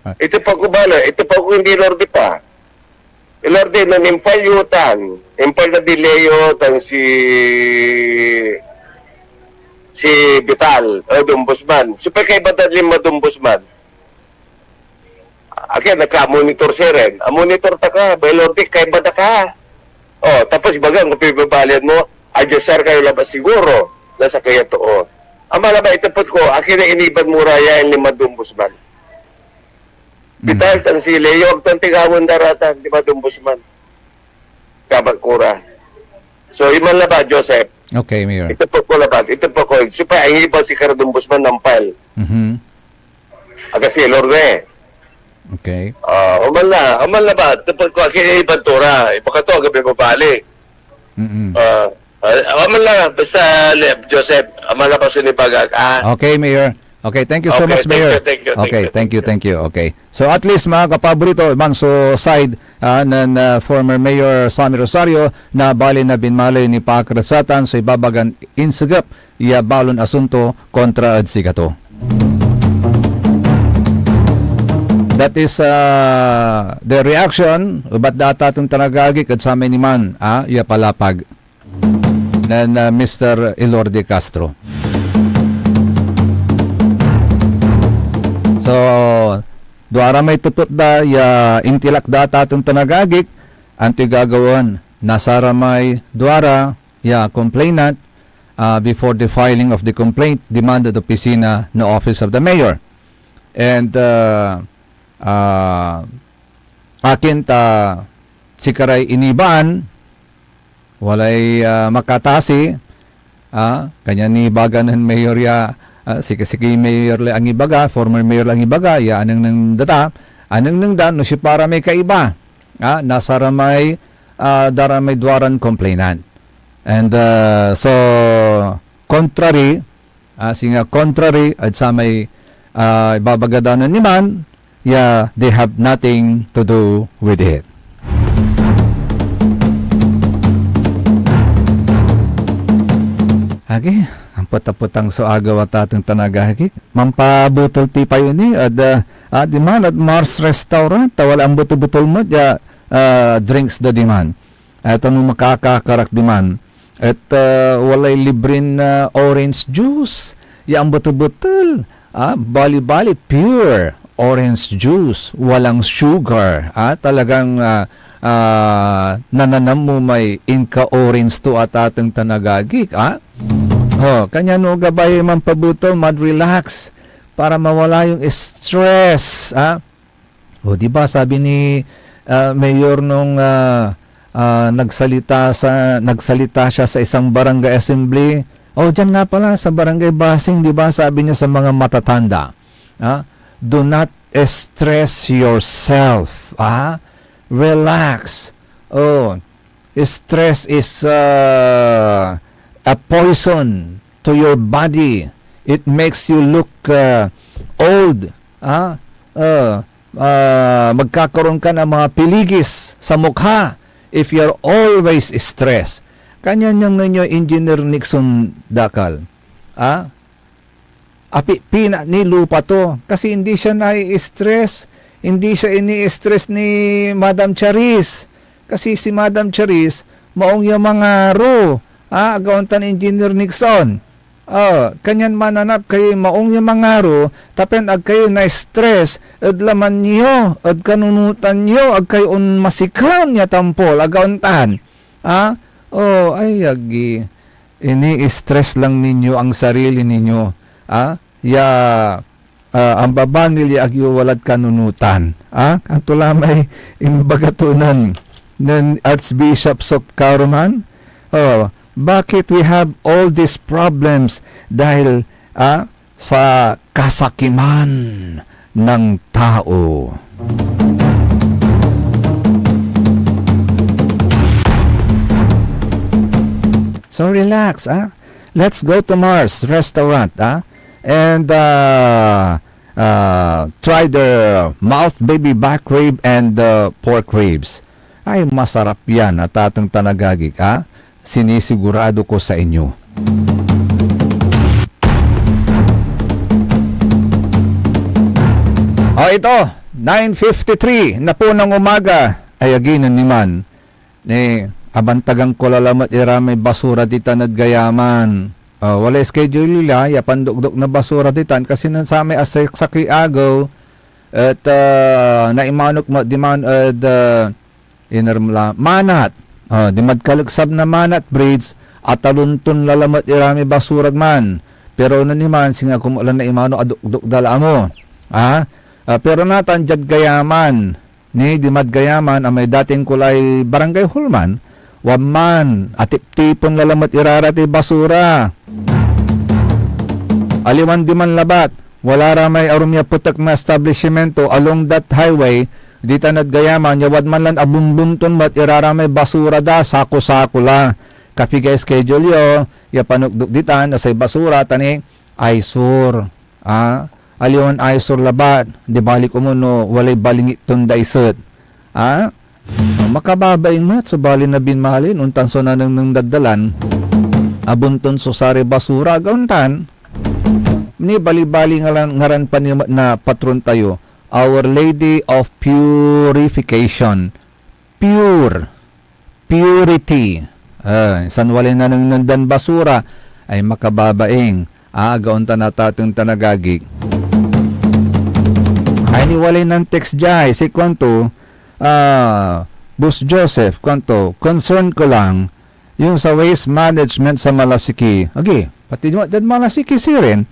Ah. Itepet ko bala, itepet ko hindi Ilorde pa. Ilorde, no, impal yutan, impal na delay yutan si, si Vital, o Dumbusman. Siyempre, kaiba ta lima Dumbusman. Akin, nagka-monitor siya rin. Ang monitor ta ka, Bay Lordy, kaiba ta ka. Oh, tapos baga, kung pibabalian mo, adyosar kayo labat siguro, nasa kaya to, oh. Ang malabay, itapot ko, akin na iniban mo raya yung lima Dumbusman. Mm. Bital, tan si Leo, agtan tigawan daratan, lima Dumbusman. Kabat kura. So, iman labat, Joseph. Okay, Mayor. Itapot ko labat, itapot ko. Sipa, ang iba si Kara Dumbusman, nampal. Mhm. Aga si Lorde. Okay. Ah, uman la, uman la ba? Tepel ko, akin iban to ra. Iba ka to, aga may babali. Mm-mm. Ah, ah, uman la, basta, le-, Joseph, uman la pa sinibagak, ah. Okay, Mayor. Okay, thank you so Okay, much, thank Mayor. you, thank you, thank Okay, you, thank thank you, you. thank you. Okay. So at least, mga kapaborito, iban so side, ah, nen, ah, former Mayor Sammy Rosario na bali na binmaloy ni Pac Ratsatan so ibabagan insegep ya balon asunto kontra ed sikato. That is, uh, the reaction, ubat da ata ton taragagik ed samay niman, ah, ya palapag nen, uh, Mister Elorde Castro. So, duara may tepet da ya intilak da, atateng tan agagik, antoy gagawaen na saramay duara ya complainant, ah, before the filing of the complaint, diman ed opisina na Office of the Mayor. And, ah, ah, akin ta sikaray inibaan, walay, ah, makatasi, ah, kanian nibaga nen Mayor ya, ah, sika-, sikay Mayor lay angibaga, former Mayor lay angibaga, ya anengneng da ta, anengneng da no siopa ra may kaiba, ah, na saramay, ah, da ra may duaran complainant. And, ah, so, contrary, ah, singa contrary ed samay, ah, ibabaga da nen iman, ya they have nothing to do with it. Agi, ampet-apetang so agew, atateng tan agagik. Mampabutol ti payo ni, ed, ah, ah, diman ed Mars Restaurant, ta walay ambetel-betel met ya, ah, drinks da diman. Eto no makakakarak diman. Et, ah, walay librin, ah, orange juice ya ambetel-betel, ah, bali-bali pure orange juice, walang sugar, ah, talagang, ah, ah, nananam mo may Inca orange to, atateng tan agagik, ah. Oh, kanian no gabay mampabutol, mad-relax para mawala yung stress, ah. O, di ba, sabi ni, ah, Mayor nung, ah, ah, nagsalita sa, nagsalita siya sa isang barangay assembly. O, diyan nga pala, sa Barangay Basing, di ba, sabi niya sa mga matatanda, ah, "Do not stress yourself, ah. Relax." Oh, stress is, ah, a poison to your body. It makes you look, ah, old, ah, ah, ah, magkakaroon ka ng mga piligis sa mukha if you're always stressed. Kanian yan ninyo, Engineer Nixon Dacal. Ah? Api, pina ni lupa to. Kasi hindi siya nai-stress. Hindi siya ini-stress ni Madam Charis. Kasi si Madam Charis, maong ya mangaro. Ah, agawan tan Engineer Nixon. Ah, kanian mananap kayoy maong ya mangaro, ta pian ag kayo na-stress ed laman yo, ed kanunotan yo, ag kayo onmasikan ya tampol, agawan tan. Ah? Oh, ay agi. Ini-stress lang ninyo ang sarili ninyo. Ah? Ya, ah, ambabangil ya ag yo walad kanunotan. Ah? Anto la may imbaga to nen, nen Archbishop Sop Karuman? Oh, bakit we have all these problems? Dahil, ah, sa kasakiman ng tao. So relax, ah. Let's go to Mars Restaurant, ah. And, uh, uh, try their mouth baby back rib and, uh, pork ribs. Ay, masarap yan, atateng tan agagik, ah. Sinisigurado ko sa inyo. O, ito, nine fifty-three na po ng umaga. Ay, agi nen iman. Ni, abantagan ko la lamet ira may basura ditan ed Gayaman. O, walay schedule la ya pandokdok na basura ditan kasi nen samay asaksakey agew et, ah, naimanok met diman ed, ah, Iner la, Manat. Ah, dimad kaleksab na Manat Bridge, atalonton la lamet ira may basura man. Pero nen iman, singa kumet la na imano, adokdok da la amo. Ah? Ah, pero natan diad Gayaman, ni dimad Gayaman, amay dating kulay Barangay Hall man, wadman, atiptipon la lamet ira ratay basura. Aliwan diman labat, wala ra may arum ya petek na establishmento along that highway, ditan ed Gayaman, ya wadman lan abumbunton met ira ra may basura da, sako-sako la. Kapigay schedule yo ya panokdok ditan na say basura, ta ni eyesore. Ah, aliwan eyesore labat, di bali komun no walay balingit ton daiset. Ah? Makababaing met so bali na binmalin, ontan so nanengneng dad dalan. Abunton so saray basura, agaon tan. Ni bali-bali ngaran, ngaran pa ni na patron tayo, Our Lady of Purification. Pure. Purity. Ah, insan walay nanengneng dan basura ay makababaing. Agaon tan atateng tan agagik. Ay, ni walay nan-text dia, si kuanto, ah, Boss Joseph, kuanto, concern ko lang, yung sa waste management sa Malasiki. Agi, pati mo, dad Malasiki sirin,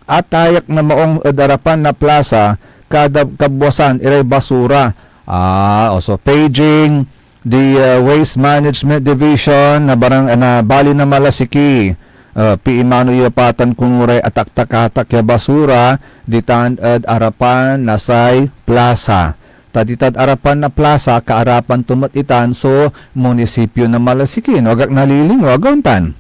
atayak na maong ed arapan na plasa, kada kabuasan, iray basura. Ah, also paging, the, uh, Waste Management Division na barang-, na bali na Malasiki. Uh, piimano yo patan kuno ray ataktak-atak ya basura ditan ed arapan na say plasa. Ta ditad arapan na plasa, kaarapan to met itan so munisipyo na Malasiki, no? Agak nalilingo, agaw tan.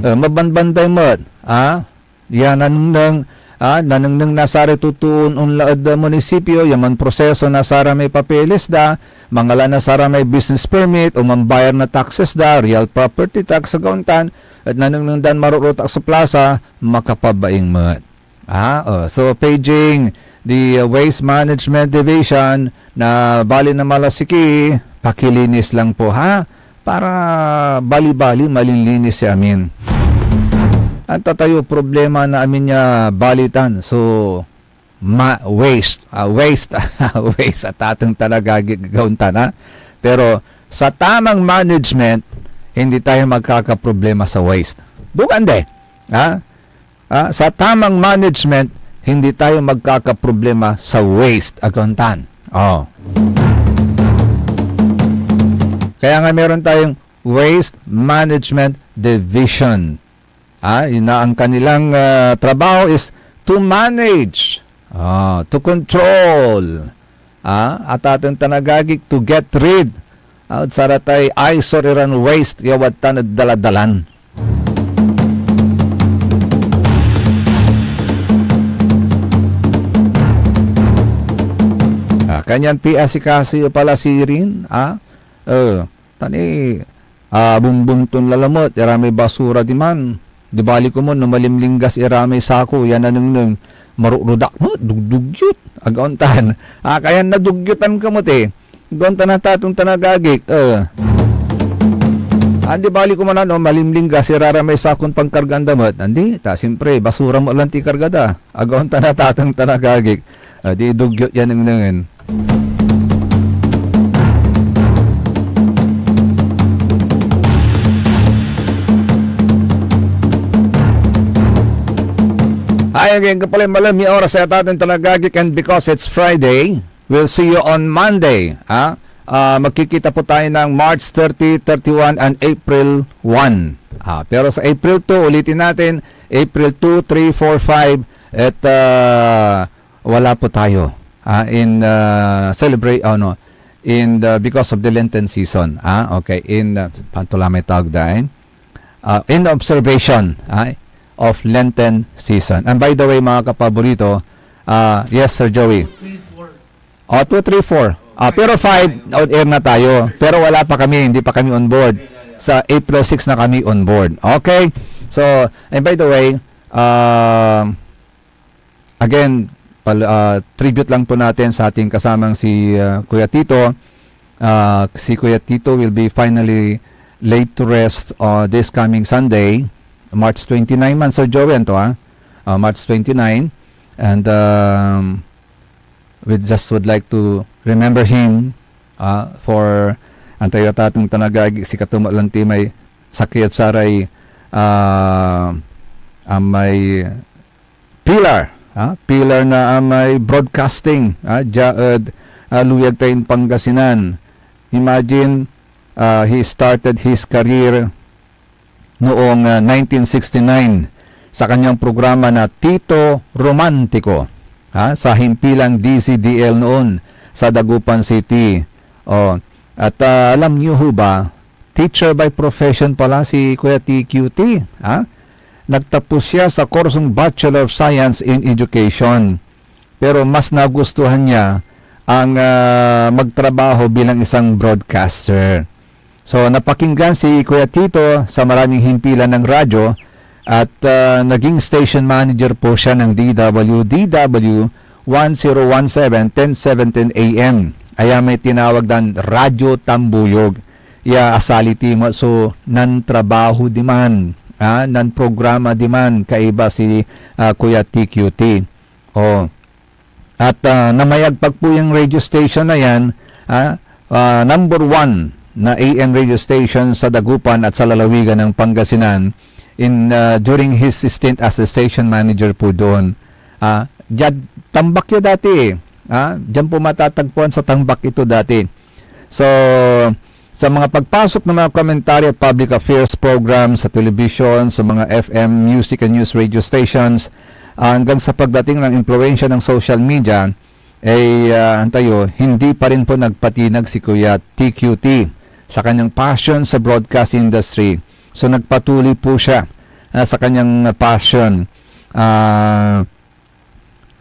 Uh, mabanbanday met, ah? Ya nanengneng, ah, nanengneng na saray totoon onla ed munisipyo, ya manproseso na saramay papeles da, mangala na saramay business permit, o mambayar na taxes da, real property tax, agaw tan, et nanengneng dan marorotak so plasa, makapabaing met. Ah, oh. So, paging the Waste Management Division na bali na Malasiki, pakilinis lang po, ha? Para bali-bali, malinlinis ya amin. Anta tayo problema na amin ya balitan. So, ma-, waste, ah, waste, waste, atateng tan agagi, agaw tan, ha? Pero sa tamang management, hindi tayo magkakaproblema sa waste. Dugan de, ha? Ah, sa tamang management, hindi tayo magkakaproblema sa waste, agaw tan. Oh. Kaya nga meron tayong Waste Management Division. Ah, ina-, ang kanilang, ah, trabaho is to manage, ah, to control, ah, atateng tan agagi, to get rid, ah, ed saratay eyesore iran waste ya wadtan ed daladalan. Ah, kanyan piasikaso yo pa la sirin, ah, eh, tan, eh, ah, bumbunton lalamet, ira may basura diman. Di bali komon no malimlinggas ira may sako, ya nanengneng, marorodakmet, dugdugyot, agaw tan. Ah, kayan nadugyotan ka met, eh. Agaw tan, atateng tan agagi, eh. Ah, di bali komon, ano, malimlinggas ira may sakon pankargaan da met. Andi, ta, siyempre, basura met lan ti karga da. Agaw tan, atateng tan agagi. Ah, di dugyot ya nengnengen. Ay, again, kapalay malam ya oras ya atateng tan agagi, and because it's Friday, we'll see you on Monday, ha? Ah, magkikita po tayo ng March thirty, thirty-one, and April one. Ah, pero sa April two, ulitin natin, April two, three, four, five, at, ah, wala po tayo, ah, in, ah, celebrate, ano, in the, because of the Lenten season, ah, okay, in, ah, paano to la may tawag da, eh? Ah, in observation, ah, of Lenten season. And by the way, mga kapaborito, ah, yes, Sir Joey. Oh, two, three, four. Ah, pero five, on air na tayo. Pero wala pa kami, hindi pa kami on board. Sa April six na kami on board. Okay? So, and by the way, um, again, pal-, ah, tribute lang po natin sa ating kasamang si, ah, Kuya Tito. Ah, si Kuya Tito will be finally laid to rest, uh, this coming Sunday, March twenty-nine man, Sir Joey, anto, ah? Ah, March twenty-nine. And, um, we just would like to remember him, ah, for antayo tateng tan agagi, sikato met lanti may sakey ed saray, ah, ah, may pillar, ah, pillar na amay broadcasting, ah, dia ed, ah, luyag tayon Pangasinan. Imagine, ah, he started his career noong, ah, nineteen sixty-nine sa kanyang programa na Tito Romantico, ah, sa himpilang D Z D L noon sa Dagupan City. Oh, at, ah, alam niyo ho ba, teacher by profession pala si Kuya T Q T, ha? Nagtapos siya sa kursong Bachelor of Science in Education. Pero mas nagustuhan niya ang, ah, magtrabaho bilang isang broadcaster. So, napakinggan si Kuya Tito sa maraming himpilan ng radyo at, ah, naging station manager po siya ng D W D W one zero one seven, ten seventeen A M. Aya may tinawag dan Radyo Tambuyog. Ya asali ti met so nantrabaho diman, ah, nanprograma diman, kaiba si, ah, Kuya T Q T. Oh. At, ah, namayagpag po yung radio station na yan, ah, ah, number one na A M radio station sa Dagupan at sa lalawigan ng Pangasinan in, ah, during his stint as a station manager po doon. Ah, diyan, Tambak ya dati eh. Ah, diyan po matatagpuan sa Tambak ito dati. So, sa mga pagpasok ng mga komentaryo at public affairs program sa telebisyon, sa mga F M music and news radio stations, ah, hanggang sa pagdating ng impluwensya ng social media, eh, ah, antayo, hindi pa rin po nagpatinag si Kuya T Q T sa kanyang passion sa broadcast industry. So, nagpatuloy po siya, ah, sa kanyang passion. Ah,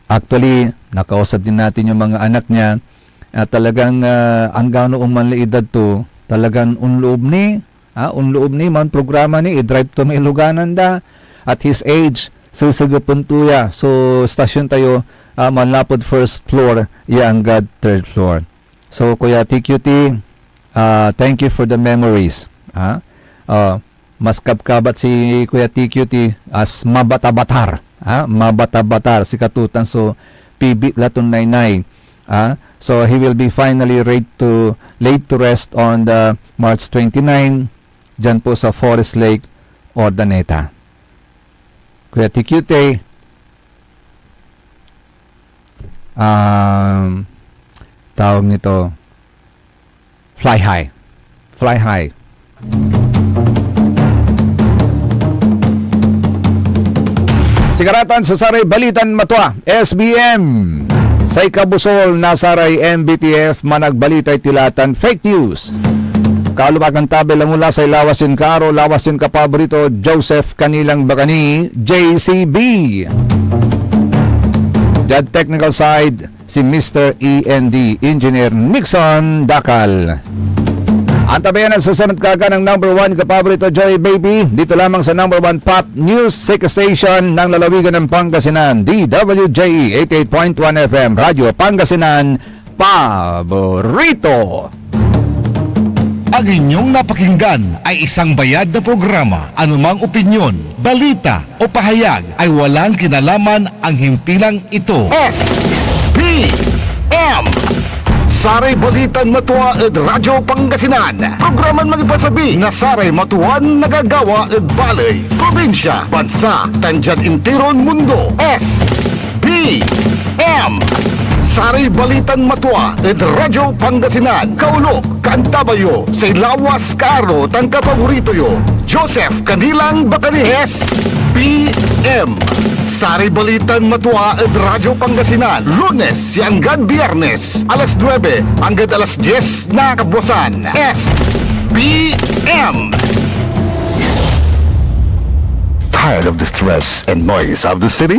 actually, nakausap din natin yung mga anak niya. At talagang, ah, anggano man la edad to, talagang onloob ni, ah, onloob ni man programa ni, i-drive to may luganan da. At his age, sesegepen to ya. So, stasyon tayo, ah, manlapud first floor, ya anggad third floor. So, Kuya T Q T, ah, thank you for the memories. Ah, ah, mas kabkabat si Kuya T Q T as mabatabatar. Ah, mabatabatar si katutan so pibit la ton naynay. Ah, so he will be finally laid to, laid to rest on the March twenty-nine, dyan po sa Forest Lake, Urdaneta. Kuya T Q T, um, tawag nito, fly high. Fly high. Sikaratan so saray balitan matua, S B M. Say kabusol na saray M B T F, managbalita ed tila tan fake news. Kalubakan tabi langula say lawas yon kaaro, lawas yon kapaborito, Joseph Kanilang Bacani, J C B. Diad technical side, si Mister E N D, Engineer Nixon Dacal. Antabayan ang susunod kaga ng number one kapaborito, Joy Baby, dito lamang sa number one pop music station ng lalawigan ng Pangasinan, D W J E eighty-eight point one F M, Radyo Pangasinan, paborito. Ang inyong napakinggan ay isang bayad na programa. Anumang opinyon, balita, o pahayag ay walang kinalaman ang himpilang ito. S P M. Saray balitan matua ed Radyo Pangasinan. Programan mangipasabi na saray matuan nagagawa ed baley, probinsya, bansa, tan diad interon mundo. S P M. Saray balitan matua ed Radyo Pangasinan. Kaulok, kaantabayo, say lawas, kaaro, tan kapaborito yo, Joseph Kanilang Bacani. S P M. Saray balitan matua ed Radyo Pangasinan, Lunes ya anggad Biyernes, alas nuebe anggad alas dies na kabuasan. S P M. Tired of the stress and noise of the city?